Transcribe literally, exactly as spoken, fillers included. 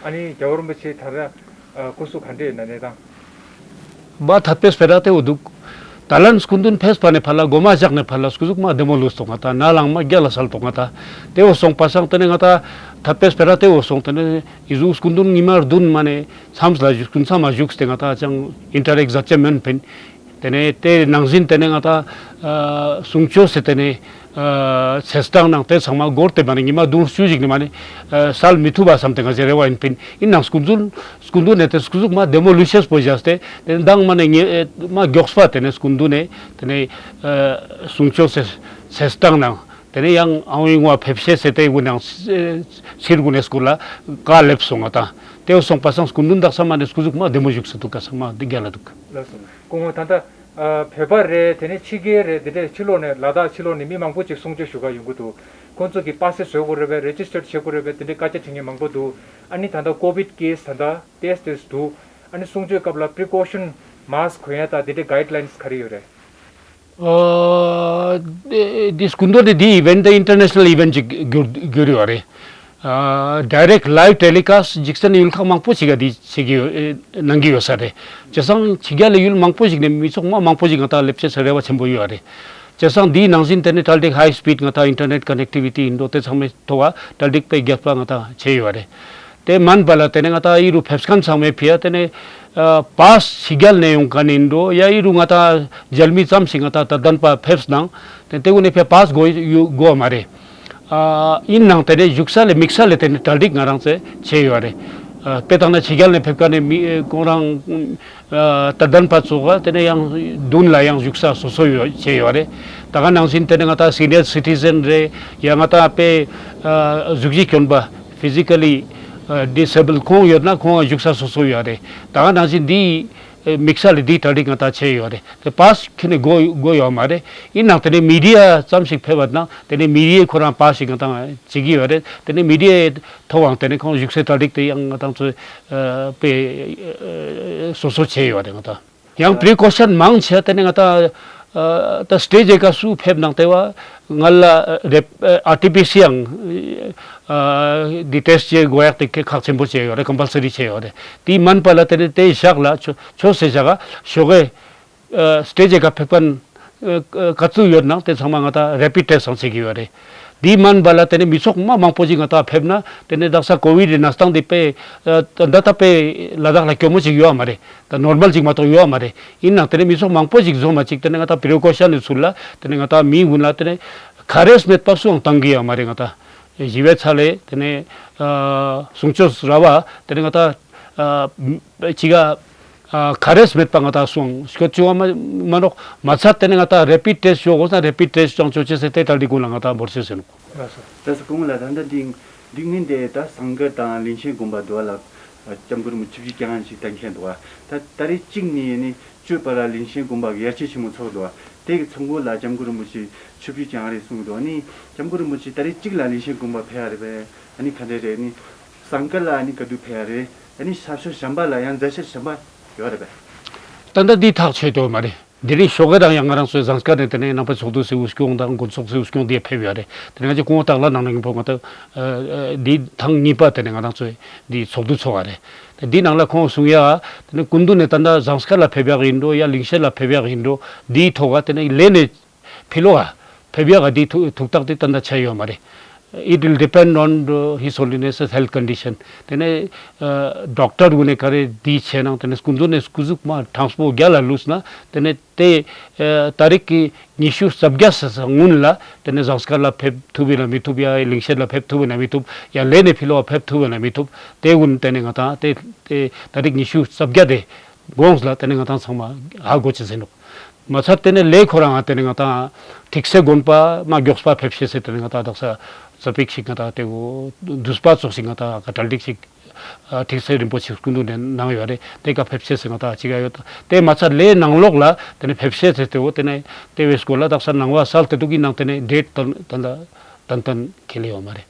ཨ་ནི་རྒྱལ་བ་རིན་པོ་ཆེ་ད་ར་སྐུ་གཟུགས་ག་འདྲ་ཡོད་ན་གནས་སྟངས། མ་ཐ་པེ་སྤེ་ར་ཏེ་འོ་འདུག་ད་ལན་སྐུ་མདུན་ཕེབས་པ་ནས་ཕར་ལ་སྒོ་མ་བཞག་ནས་ཕར་ལ་སྐུ་གཟུགས་མ་བདེ་མོ་ལུས་སོང་ང་ད་ན་ལངས་མ་རྒྱ་ལ་སལ་ཏོ་ང་ད་ཏེ་འོ་སོང་པ་སང་ཏེ་ནས་ང་ད་ཐ་པེ་སྤེ་ར་ཏེ་འོ་སོང་ཏེ་ནས་ཡི་ཟུག་སྐུ་མདུན་ཉི་མ་བདུན་མ་ནས་མཚམས་ལ་བཞུགས་སྐུ་མཚམས་མ་བཞུགས་ཏེ་ང་ད་ཅང་ཨིན་ཊར་ཨེག་ཛ་ཅེ་མེན་ཕིན། ཏེ་ནས་ཏེ་ནང་བཞིན་ཏེ་ནས་ང་ད་གསུང་ཆོས་སེ་ཏེ་ནས་ཚེས་གྲངས་ནང་ཏེ་ཚང་མ་སྒོར་ཏེ་མ་ནས་ཉི་མ་བདུན་བཅུ་ཞིག་ནས་མ་ནས་སལ་མི་ཐུབ་པ་བསམ་ཏེ་ང་ཅེ་རེ་བ་ཡིན་ཕིན་ཡིན་ནང་སྐུ་མདུན་སྐུ་མདུན་ནས་ཏེ་སྐུ་གཟུགས་མ་བདེ་མོ་ལུས་ཤེས་པོ་བཞག་སྟེ་ཏེ་མདང་མ་ནས་ངེ་མ་མགྱོགས་པ་ཏེ་ནས་སྐུ་མདུན་ནས་ཏེ་ནས་གསུང་ཆོས་སེ་ཚེས་གྲངས་ནང་ཏེ་ནས་ཡང་ཨང་ཡིང་བ་ཕེབས་ཤེས་སེ་ཏེ་གུ་ནང་ཕྱིར་གུ་ནས་སྐུ་ལ་བཀའ་སླེབས་སོང་ང་ད་ཏེ་སོང་པ་སང་སྐུ་མདུན་དག་ས་མ་ནས་སྐུ་གཟུགས་མ་བདེ་མོ་བཞུགས་སེ་འདུག་ག་ས་མ་འདི་རྒྱ་ལ་འདུག་ལགས་སོ། སྐུ་ངོ་ད་ལྟ་ཨ་བོད་པ་རེད་དེ་ནས་ཕྱི་རྒྱལ་རེད་དེ་འདྲས་ཕྱི་ལོགས་ནས་ལ་དྭགས་ཕྱི་ལོགས་ནས་མི་མང་པོ་ཅིག་གསུང་ཆོས་ཞུ་ག་ཡོང་གི་འདུག་ཁོང་ཚོ་གི་པ་སེ་བཟོ་དགོས་རེད་པས་རེ་ཇི་སི་ཊར་བྱེད་དགོས་རེད་པས་དེ་འདྲས་བཀའ་རྒྱ་དྲི་མཁན་མང་པོ་འདུག་ཨ་ནི་ད་ལྟ་ཀོ་བིད་ཀེ་སི་ད་ལྟ་ཏེས་ཏེས་འདུག་ཨ་ནི་གསུང་ཆོས་སྐབས་ལ་པི་རི་ཀོ་ཤན་མཱ་སི་ཁི་གོན་ཡ་ད་དེ་འདྲས་གའིཌ་ལའིན་སི་ག་རེ་ཡོད་རེད། ཨ་འདི་འདི་སྐུ་མདུན་ནས་འདི་ཨི་ཝེན་ཊི་འདི་ཨིན་ཊར་ནེ་ཤ་ནལ་ཨི་ཝེན་ཊི་ཅིག་གྱུར་གྱུར་ཡོད་རེད། ཨ་ཌའི་རེག་ཊི་ལའིབ་ཊེ་ལི་ཀ་སི་ཊི་འཇིག་རྟེན་ཡུལ་ཁག་མང་པོ་ཞིག་ག་འདི་བྱེད་ཀྱི་ཡོད་ཨེ་གནང་གི་ཡོད་ས་རེད། བྱས་ཙང་ཕྱི་རྒྱལ་ལ་ཡུལ་མང་པོ་ཞིག་ནས་མི་ཚོགས་མང་མང་པོ་ཞིག་ང་ད་སླེབས་ཆེད་ས་རེ་བ་ཆེན་པོ་ཡོད་རེད། བྱས་ཙང་འདིའི་ནང་བཞིན་དེ་ནས་གྲ་སྒྲིག་ཧའི་སི་པིཌ་ང་ད་ཨིན་ཊར་ནེཊ་ཀ་ནེག་ཊི་བི་ཊི་ཡིན་འགྲོ་དེ་ཚང་མའི་ཐོག་ག་གྲ་སྒྲིག་དཔེ་རྒྱས་པ་ང་ད་བྱས་ཡོད་རེད། དེ་མིན་པ་ལ་དེ་ནས་ང་ད་ཨི་རུ་ཕེབས་མཁན་ཚང་མས་ཕི་ཡ་དེ་ནས་ཨ་པཱ་སི་ཕྱི་རྒྱལ་ནས་ཡོང་མཁན་ཡིན་འགྲོ་ཡ་ཨི་རུ་ང་ད་མཇལ་མི་ཙམ་ཞིག་ང་ད་དད་ལྡན་པ་ཕེབས་ནང་དེ་དེ་གུན་ནས་ཕི་ཡ་པཱ་སི་དགོས་ཡོད་དགོས་མ་རེད། ཨ་ཡིན་ནང་དེ་ནས་བཞུགས་ས་ལས་དམིགས་ས་ལས་དེ་ནས་གྲ་སྒྲིག་ང་རང་ཚོས་བྱས་ཡོད་རེད། ཨ་དཔེ་བཏང་ན་ཕྱི་རྒྱལ་ནས་ཕེབས་མཁན་ནས་མི་ཁོང་རང་ཨ་དད་ལྡན་པ་ཚོ་ག་དེ་ནས་ཡང་མདུན་ལ་ཡང་བཞུགས་ས་སོ་སོ་ཡོད་བྱས་ཡོད་རེད། ད་ག་ནང་བཞིན་དེ་ནས་ང་ད་སི་ནི་ཡར་སི་ཊི་ཟན་རེད་ཡ་ང་ད་དཔེ་ཨ་གཟུགས་གཞི་གྱོན་པ་ཕི་ཟི་ཀ་ལི་ཨ་ཌི་སེ་བལ་ཁོང་ཡོད་ན་ཁོང་བཞུགས་ས་སོ་སོ་ཡོད་རེད། ད་ག་ནང་བཞིན་འདི་དམིགས་བསལ་འདི་གྲ་སྒྲིག་ང་ད་བྱས་ཡོད་རེད། དེ་པཱ་སི་ཁྱེད་ནས་དགོས་དགོས་ཡོད་མ་རེད། ཡིན་ནང་དེ་ནས་མི་ཌི་ཡ་ཙམ་ཞིག་ཕེབས་པ་ན་དེ་ནས་མི་ཌི་ཡ་ཁོ་རང་པཱ་སི་ཞིག་ང་ད་བྱེད་ཀྱི་ཡོད་རེད། དེ་ནས་མི་ཌི་ཡའི་ཐོག་ཡང་དེ་ནས་ཁོང་བཞུགས་སའི་གྲ་སྒྲིག་དེ་ཡང་ང་ད་ཚོས་ཨ་དཔེ་ཨ་སོ་སོ་བྱས་ཡོད་རེད་ང་ད། ཡང་པི་རི་ཀོ་ཤན་མང་ཆེ་དེ་ནས་ང་ད་ཨ་ད་སི་ཊེ་ཇི་ཀ་སུ་ཕེབས་ནང་དེ་བ་ང་ལ་རེ་ཨ་ཨར་ཊི་པི་སི་ཡང་ཨ་འདི་ཊེ་སི་ཊི་བྱེད་དགོས་ཡག་དེ་ཁག་ཆེན་པོ་བྱས་ཡོད་རེད། ཀམ་པལ་སི་རི་བྱས་ཡོད་རེད། དེ་མིན་པ་ལ་དེ་ནས་དེ་བཞག་ལ་ཆོ་ཆོས་སེ་བཞག་ག་ཞོགས་ཀས་ཨ་སི་ཊེ་ཇི་ཀ་ཕེབས་མཁན་ཨ་ག་ཚོད་ཡོད་ནང་དེ་ཚང་མ་ང་ད་རེ་པིཌ་ཊེ་སི་ཊི་ཡང་བྱེད་ཀྱི་ཡོད་རེད། དེ་མིན་པ་ལ་དེ་ནས་མི་ཚོགས་མ་མང་པོ་ཞིག་ང་ད་ཕེབས་ན་དེ་ནས་དག་ས་ཀོ་བིཌ་གི་གནས་སྟངས་དེ་དཔེ་ཨ་ད་ལྟ་དཔེ་ལ་དྭགས་ལ་སྐྱོ་མོ་ཞིག་ཡོད་མ་རེད། ད་ནོར་མལ་ཅིག་མ་གཏོགས་ཡོད་མ་རེད། ཡིན་ནང་དེ་ནས་མི་ཚོགས་མང་པོ་ཞིག་འཛོམས་མ་ཅིག་དེ་ནས་ང་ད་པི་རི་ཀོ་ཤན་ནས་ཚུར་ལ་དེ་ནས་ང་ད་མི་ཀུན་ལ་དེ་ནས་ཁ་རེས་མེད་པ་སུའང་བཏང་གི་ཡོད་མ་རེད། ང་ད་ཞི་བའི་ཚལ་ལས་དེ་ནས་ཨ་གསུང་ཆོས་ར་བ་དེ་ནས་ང་ད་ཨ་ཅི་ག་ཨ་ཁ་རེས་མེད་པ་ང་ད་སུའང་སྐྱོད་བཅུག་པ་མ་མ་ནོག་མ་ཚད་དེ་ནས་ང་ད་རེ་པིཌ་ཊེ་སི་ཊི་ཞོག་འོ་ན་རེ་པིཌ་ཊེ་སི་ཊི་ཅང་ཆོག་ཅེས་ཟེར་དེ་ལྟར་འདི་ཀུན་ལ་ང་ད་འབོར་ཆེ་ཟེར་ནོག་ལགས་སོ། ལགས་སོ་སྐུ་ངོ་ལགས། ད་ལྟ་འདི་འདི་ངས་འདི་ད་ཟངས་དཀར་དང་ལིང་ཤན་དགོན་པ་འདུག་བ་ལ། སྐྱབས་མགོན་རིན་པོ་ཆེ་ཆིབས་བསྒྱུར་བསྐྱངས་ཞིག་གཏན་འཁེལ་འདུག་བ། ད་ད་རེས་གཅིག་ནས་ནི་གཅོད་པ་ལ་ལིང་ཤན་དགོན་པ་གི་ཡར་རྒྱས་ཆེན་མོ་ཚོགས་འདུག་བ། དེ་གི་ཚོགས་འགོ་ལ་སྐྱབས་མགོན་རིན་པོ་ཆེ་ཆིབས་བསྒྱུར་བསྐྱངས་རེད་གསུངས་འདུག་ཨ་ནི་སྐྱབས་མགོན་རིན་པོ་ཆེ་ད་རེས་གཅིག་ལ་ལིང་ཤན་དགོན་པ་ཕེབས་ཡ་རེད་པས། ཨ་ནི་ག་འདྲས་རེད། ཨ་ནི་ཟངས་དཀར་ལ་ཨ་ནི་ག་དུས་ཕེབས་ཡ་རེད། ཨ་ནི་ས་ཕྱོགས་གཞན་པ་ལ་ཡང་མཛད་ཤག་གཞན་པ་ཡོད་རེད་པས། ད་ལྟ་འདི་ཐག་ཆོད་དོ་མ་རེད། འདི་རིང་ཞོགས་ཀས་རང་ཡང་ང་རང་ཚོའི་ཟངས་དཀར་ནས་དེ་ནས་ནང་པའི་ཚོགས་འདུ་ཟེར་བོ་སྐྱོང་དང་དགོན་ཚོགས་ཟེར་བོ་སྐྱོང་དེ་ཕེབས་ཡོད་རེད། དེ་ནས་ང་ཚོ་སྐུ་ངོ་སྟག་ལྷ་ནང་ལ་ཡིན་པོ་ང་ཚོ་འདི་ཐེངས་གཉིས་པ་དེ་ནས་ང་རང་ཚོའི་འདི་ཚོགས་འདུ་ཚོགས་པ་རེད། དེ་འདི་ནང་ལ་ཁོང་གསུང་ཡ་དེ་ནས་སྐུ་མདུན་ནས་ད་ལྟ་ཟངས་དཀར་ལ་ཕེབས་ཡག་ཡིན་འགྲོ་ཡ་ལིང་ཤན་ལ་ཕེབས་ཡག་ཡིན་འགྲོ་འདིའི་ཐོག་ག་དེ་ནས་ལས་ནས་ཕྱི་ལོགས་ཨ་ཕེབས་ཡག་ག་འདི་ཐུགས་ཐུགས་ཐག་དེ་ད་ལྟ་ཆད་ཡོད་མ་རེད། It will depend on the- His Holiness's health condition. དེ་ནས་ཨ་ཌོག་ཊར་གུན་ནས་ག་རེ་འདི་བྱས་ནང་དེ་ནས་སྐུ་མདུན་ནས་སྐུ་གཟུགས་མ་གྲངས་པོ་རྒྱ་ལ་ལུས་ན་དེ་ནས་དེ་ཨ་ཏ་རིག་གི་ཉི་ཤུ་རྩ་བརྒྱད་ས་སྔོན་ལ་དེ་ནས་ཟངས་དཀར་ལ་ཕེབས་ཐུབ་ཡིན་ན་མི་ཐུབ་ཡ་ལིང་ཤེད་ལ་ཕེབས་ཐུབ་ཡིན་ན་མི་ཐུབ་ཡ་ལས་ནས་ཕྱི་ལོགས་ཕེབས་ཐུབ་ཡིན་ན་མི་ཐུབ་དེ་གུན་དེ་ནས་ང་དང་དེ་དེ་ཏ་རིག་ཉི་ཤུ་རྩ་བརྒྱད་དེ་དགོངས་ལ་དེ་ནས་ང་དང་ཚང་མ་ཧ་གོ་ཆེ་ཟིན་ནོག་མ་ཚད་དེ་ནས་ལས་ཁོ་རང་ང་དེ་ནས་ང་དང་ཐིག་སེ་དགོན་པ་མ་མགྱོགས་པ་ཕེབས་ཤེས་ཟེར་དེ་ནས་ང་དང་དག་ས་ཙ་པིག་ཞིག་ང་དང་དེ་གོ་འདུས་པ་ཚོགས་ཤིག་ང་དང་ག་གྲ་སྒྲིག་ཞིག་ཨ་ཐིག་སེ་རིན་པོ་ཆེ་སྐུ་མདུན་ནས་གནང་ཡོད་རེད། དེ་ག་ཕེབས་ཤེས་ཟེར་ང་དང་ཅི་ག་ཡོད་དེ་མ་ཚད་ལས་ནང་ལོགས་ལ་དེ་ནས་ཕེབས་ཤེས་ཟེར་དེ་གོ་དེ་ནས་དེ་བས་སྐོར་ལ་དག་ས་ནང་བ་སལ་དེ་དུག་གི་ནང་དེ་ནས་ཌེ་ཊི་ཏན་ཏན་ཏན་ཏན་ཁེལ་ཡོད་མ་རེད།